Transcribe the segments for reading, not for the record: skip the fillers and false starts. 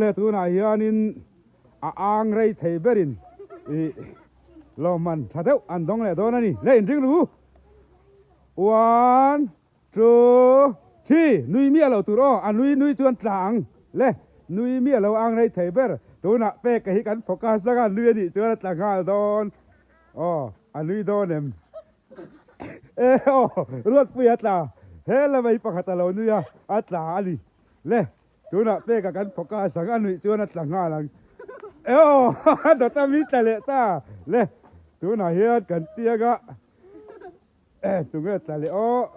Awle tunah hianin a ang rei thei berin ih lawmman tha deuh an dawng leh dawn a ni. Le inring ru. One, two, three nui miah lo tur aw a nui nui chuan tla ang. Le nui miah lo ang rei thei ber. Tunah pek hi kan focus anga nui a nih chuan a tla nghal dawn. Aw a nui dawn em? E aw Ruatpui a tla. He lamah hi pakhat a lo nui a, a tla a ni. Le tunah pek a kan focus ang a nuih chuan a tla nghal ang. E aw dawt a mi tla leh ta. Le tunah hian kan tiang a. Tunge tla leh aw.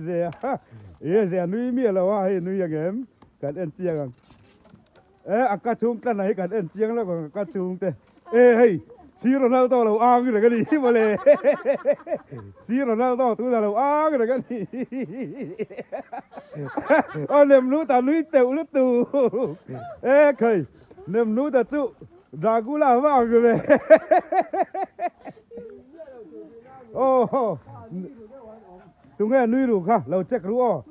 Zia e zia nui mi lo a hei nui ang em kan en chiang ang. E a ka chhung tlan hi kan en chiang lo ang ka chhung te. E hei si Ronaldo lo ang reng ani hi mawle. Si Ronaldo tuna lo ang reng ani. Aw nem lu ta nui teuh lutuk. E khei nem lu ta chu Dracula va ang ve. Aw tunge nui ru kha lo check ru aw.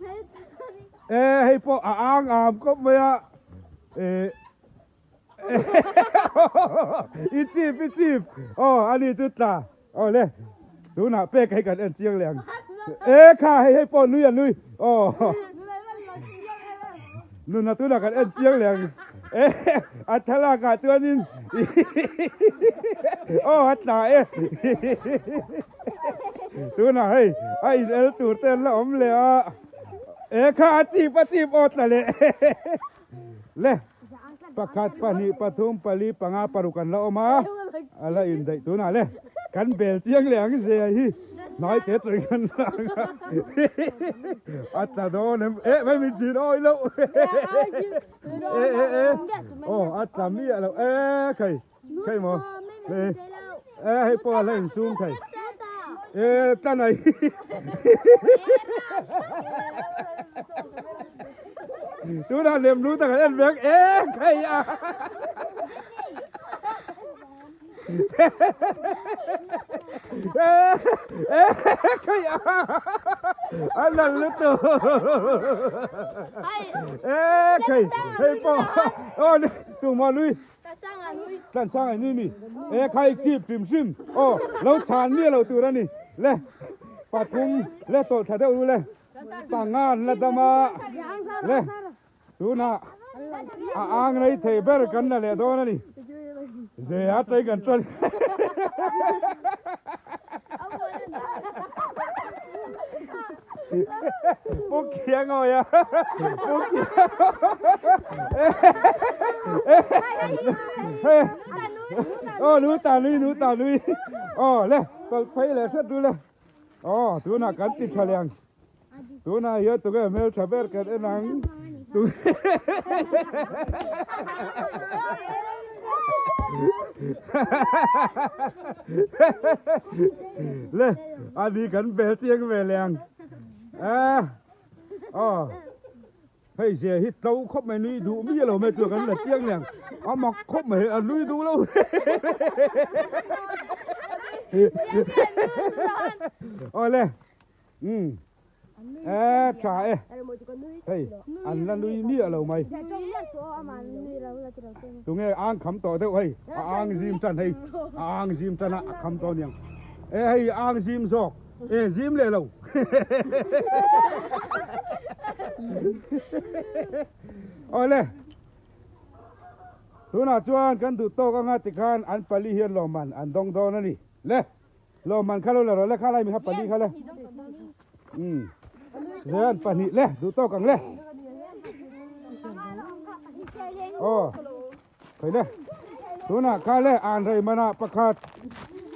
E hei pawh a ang am kawp mai a. E i chip i chip aw ani chu tla aw le tunah pek hei kan en chiang leh ang. E kha hei hei pawh nui a nui aw. Nuna tunah kan en chiang leh ang. E a thlalak ah chuanin aw a tla e. Tunah hei a in el tur te an la awm leh a. E kha a chip a chip aw tla leh. Le pakhat pahnih pathum pali panga paruk an la awm a. A la in daih tunah le kan bel chiang leh ang zia hi. Hnai te tawih kan lang a. A tla dawn em eh mai min chin awi loh. E e e aw a tla miah loh e khai khai maw e e hei pawh a la insum thei e tla nai tunah lem lu tak an en vek e khai a. A lal lutuk e khei hei pawh aw tumah nui tlansang ai nui mi e khai chip hrim hrim aw lo chhan miah lo tur a ni le pathum le tawlh thla deuh ru le panga an la dam a le Tunah a ang rei thei ber kan la leh dawn a ni. Ze a tlai kan ṭan. Pu Khiang awi a. Pu Khiang. Aw nu ta nui nu ta nui. Aw le tawlh phei leh hret ru le. Aw tunah kan ti ṭha leh ang. Tunah hian tunge hmeltha ber kan en ang. Le ani kan bel chiang ve leh ang. Eh aw hei zia hi tlo khawp mai nui duh mi lo mai tur kan la chiang leh ang. A mak khawp mai a nui duh lo. Aw le. Umm e tha e hei an la nui miah lo mai tunge ang kham tawh deuh hei a ang zim tan hei a ang zim tan a a kham tawh aniang e hei ang zim zawk e zim leh lo awle tunah chuan kan duh tawk anga tikhan an pali hian lawmman an dawng dawn a ni le. Lawmman kha lo la rawh le kha lai mi kha pali kha le. Um. Zean pahnih le duh tawk ang le. Oh. Khoi le. Tuna kha le an rei mana pakhat.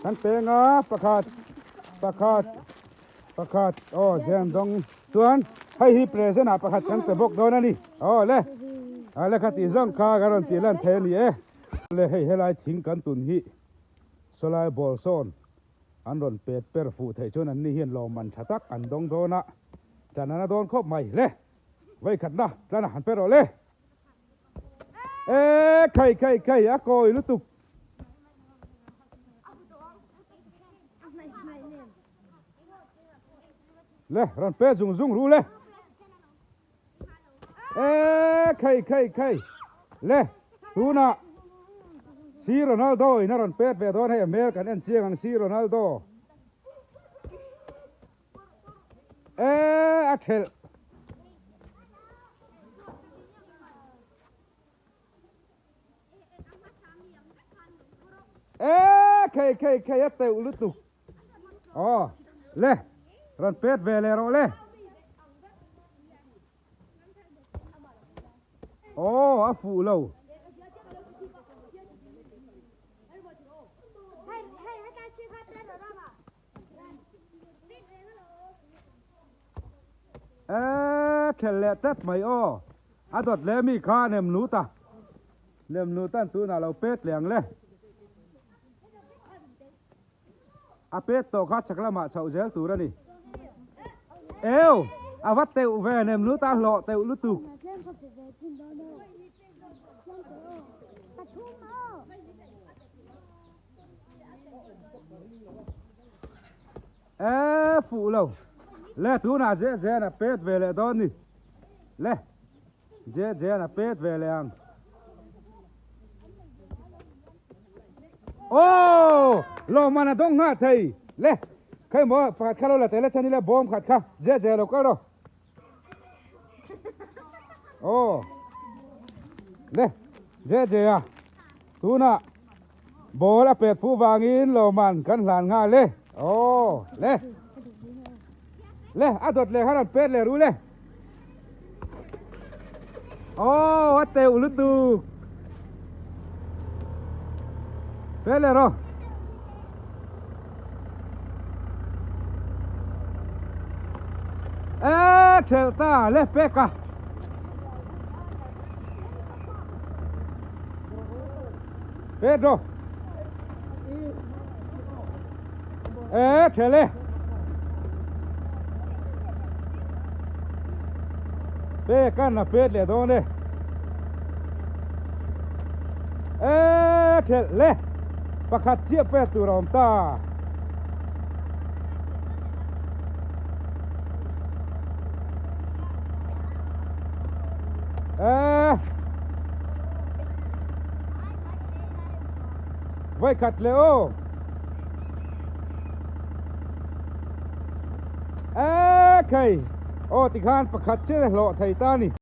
Kan penga pakhat. Pakhat. Pakhat. Oh zean dong chuan hei hi present ah pakhat kan pe bawk dawn ani. Oh le. A le kha ti zawng kha ka rawn tih lan thei ani e. Le hei helai thing kan tun hi. Sawlai ball sawn an rawn pet per fuh theih chuan anni hian lawmman tha tak an dawng dawn a, tlan an a dawn khawp mai le. Vawikhatna tlan a han pe rawh le. E khai khai khai a kawi lutuk. Le rawn pe zung zung ru le. E khei khei khei le tunah si Ronaldo in a rawn pet ve dawn hei a hmel kan en chiang ang si Ronaldo e a thelh. E khei khei khei a teuh lutuk. Aw le rawn pet ve leh rawh le. Aw a fuh lo. E khel leh tlat mai aw. A dawt leh mi kha nem lut a. Nem lut an tunah lo pet leh ang le. A pet tawh kha chhak lamah chhoh zel tur a ni. Eo! A va teuh ve nem lut a hlawh teuh lutuk. E fuh lo. Le tunah je jen a pet ve leh dawn ni. Le je jen a pet ve leh ang. Oh! Lawmman a dawng nghah thei. Le khei maw pakhat kha lo la teh le chani le bawm khat kha je je lo kal rawh. Oh! Le je je a tunah ball a pet fuh vangin lawmman kan hlan nghal e. Oh! Le le a dawt leh khan an pet leh ru le. Oh, a teuh lutuk. Pet leh rawh. Ê, thelh ta, le pek a. Pet rawh. Ê, thelh e. Pek an a pet leh dawn e. Ê, thelh le. Pakhat chiah pet tur a awm ta. Ê. Vai khat leh aw. Ê khei. Aw tikhan pakhat chiah hlawh thei ta a ni.